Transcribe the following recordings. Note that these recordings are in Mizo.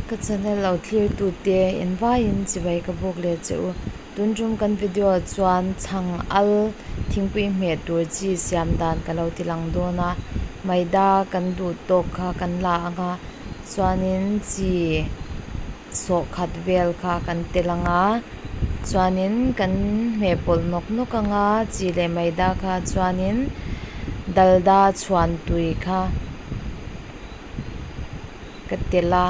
Ka channel lo thlir tute in vaiin chibai ka buk leh che u. Tun tum kan video ah chuan chhang al thingpui hmeh tur chi siam dan ka lo ti lang dawn a. Maida kan duh tawk kha kan la ang a chuanin chi sawh khat vel kha kan tel ang a chuanin kan hmeh pawlh nawk nawk ang a chi leh maida kha chuanin dalda chhuan tui kha. Ka tel a.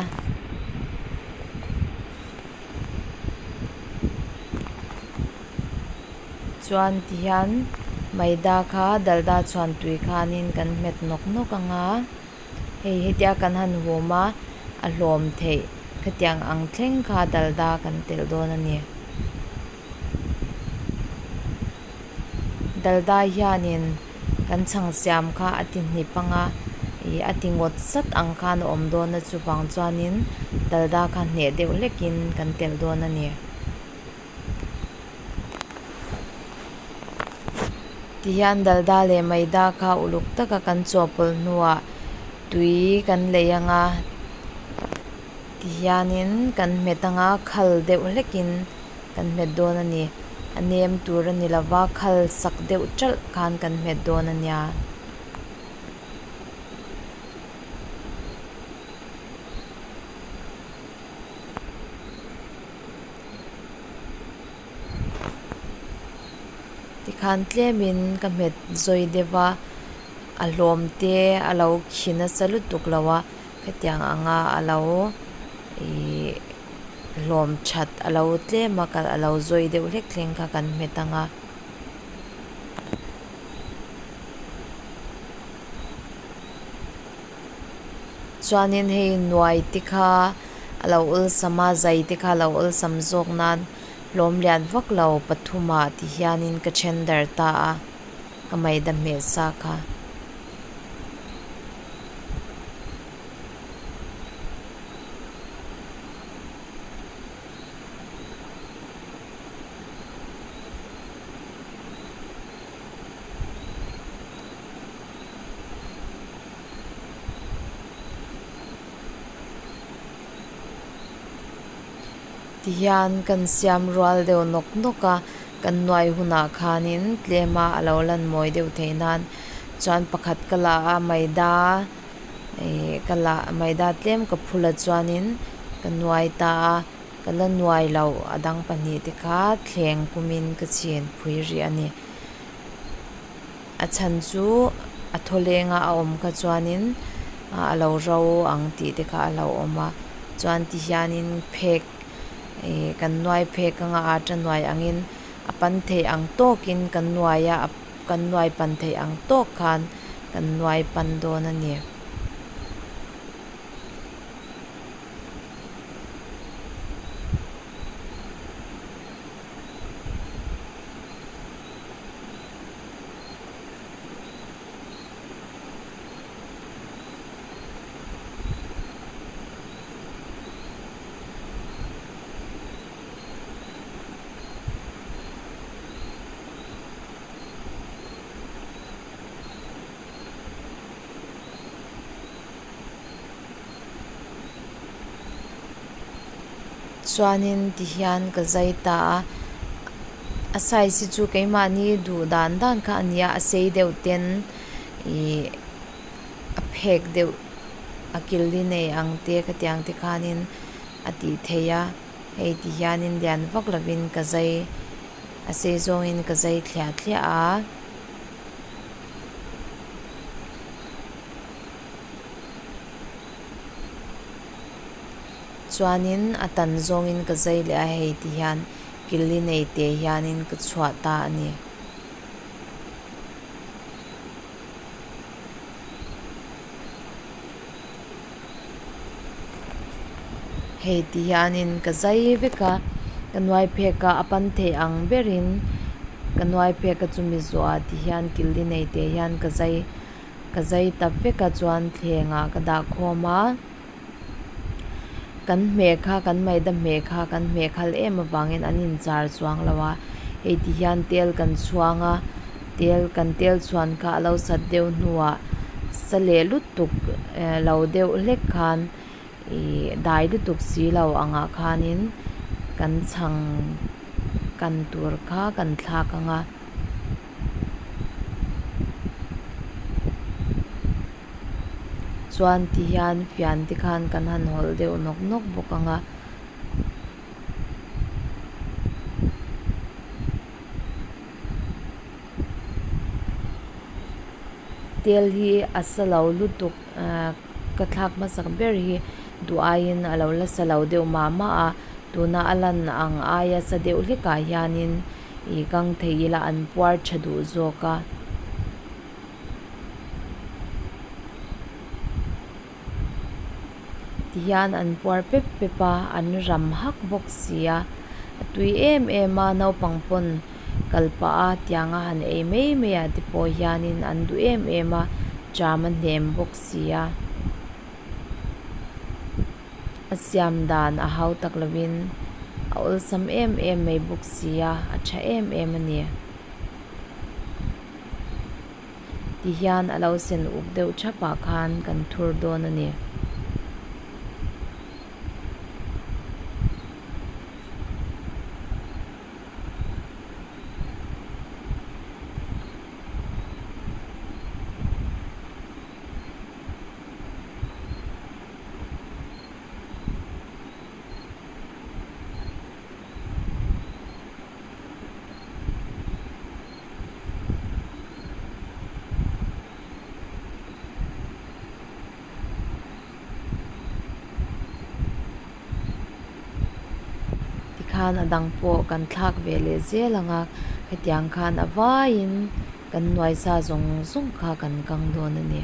Chuan tihian maida kha dalda chhuan tui khanin kan hmet nawk nawk ang a. Hei hetia kan han hum a, a hlawm theih khatiang ang thleng kha dalda kan telh dawn a ni. Dalda hianin kan chhang siam kha a ti hnip ang a, ih a ti ngawt zat ang khan a awm dawn a chuvang chuanin dalda kha hneh deuh hlekin kan telh dawn a ni. Tihian dalda leh maida kha uluk taka kan chawhpawlh hnuah tui kan lei ang a. Tihianin kan hmet anga khal deuh hlekin kan hmet dawn a ni. A nem tur a ni lova khal sak deuh ṭalh khan kan hmet dawn a nia. Tikhan tlemin ka hmet zawi deuh va, a hlawm te a lo khi nasa lutuk lo a. Hetiang anga a lo ihh hlawm that a lo tlem a a lo zawi deuh hlek thleng kha kan hmet ang a. Chuanin hei nuai te kha a lo awlsam a zai te kha a lo awlsam zawk nan hlawm lian vak lo pathum ah ti hianin ka then darh ta a ka maida hmeh sa kha. Tihian kan siam rual deuh nawk nawk a, kan nuai hunah khanin tlema a lo lan mawi deuh theih nan chuan pakhat ka la a maida ih ka la maida tlem ka phul a chuanin ka nuai ta a ka la nuai loh a dang pahnih te kha thleng kumin ka chhin phui rih a ni. A chhan chu a thawlenga a awm kha chuanin a lo ro ang tih te kha a lo awm a chuan ti hianin phek ih kan nuai phek anga ata nuai angin a pan theih ang tawkin kan nuai a kan nuai pan theih ang tawk khan kan nuai pan dawn a ni. Chuanin tihian ka zai ta a a size hi chu keimahni duh dan dan kha a ni a a sei deuh ten ih a phek deuh a kil li nei ang te khatiang te khanin a tih theih a hei ti hianin lian vak lovin ka zai a sei zawngin ka zai thliah thliah a. Chuanin a tan zawngin ka zai leh a hei ti hian kil li nei te hianin ka chhuah ta a ni. Hei ti hianin ka zai vek a ka nuai phek a a pan theih ang berin ka nuai phek a chumi zawhah ti hian kil li nei te hian ka zai ka zai ta vek a chuan thleng ah ka dah khawm a kan hmeh kha kan maida hmeh kha kan hmeh khal em avangin an inchar chuang lo a hei ti hian tel kan chhuang a tel kan tel chhuan kha a lo sat deuh hnuah sa leh lutuk eh lo deuh hlek khan Ih dai lutuk si lo angah khanin kan chhang kan tur kha kan thlak ang a. Chuan ti hian fian te khan kan han hawlh deuh nawk nawk bawk ang a. Tel hi a sa lo lutuk ahh ka thlak hmasak ber hi duh aiin a lo la sa lo deuh mah mah a tuna a lan ang aia sa deuh hlekah hianin ih kang thei ila an puar tha duh zawk a. Tihian an puar pep pep a an ram hak bawk si a a tui em em a naupang pawn kal pah a tiang a han ei mai mai ah te pawh hianin an duh em em a tram a hnem bawk si a a siam dan a hau tak lovin a awlsam em em mai bawk si a a tha em em a ni. Tihian a lo sen uk deuh thapah khan kan thur dawn a ni. Tikhan a dang pawh kan thlak ve leh zel ang a, khatiang khan a vaiin kan nuai sa zawng zawng kha kan kang dawn a ni.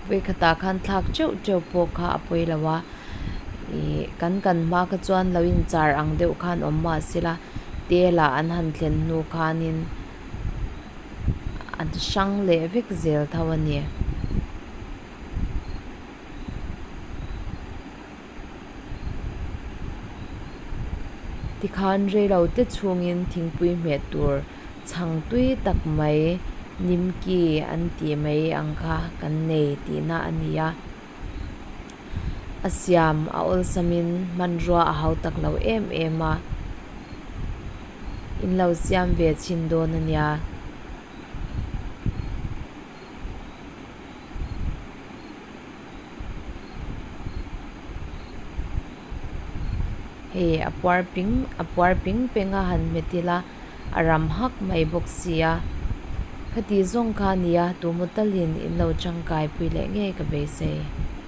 Vawikhatah khan thlak teuh teuh pawh kha a pawi lo a, ih kan kan hma kha chuan lo inchar ang deuh khan awm mahsela tel ah an han thlen hnu khanin an hrang leh vek zel tho a ni. Tikhan reilo te chhungin thingpui hmeh tur chhang tui tak mai nimki an tih mai ang kha kan nei tihna a ni a. A siam a awlsamin hmanrua a hau tak lo em em a, in lo siam ve chhin dawn a nia. Hei a puar ping a puar ping peng a han hmet ila a ram hak mai bawk si a khati zawng kha a nia tumaw talin in lo tangkai pui leh ngei ka beisei.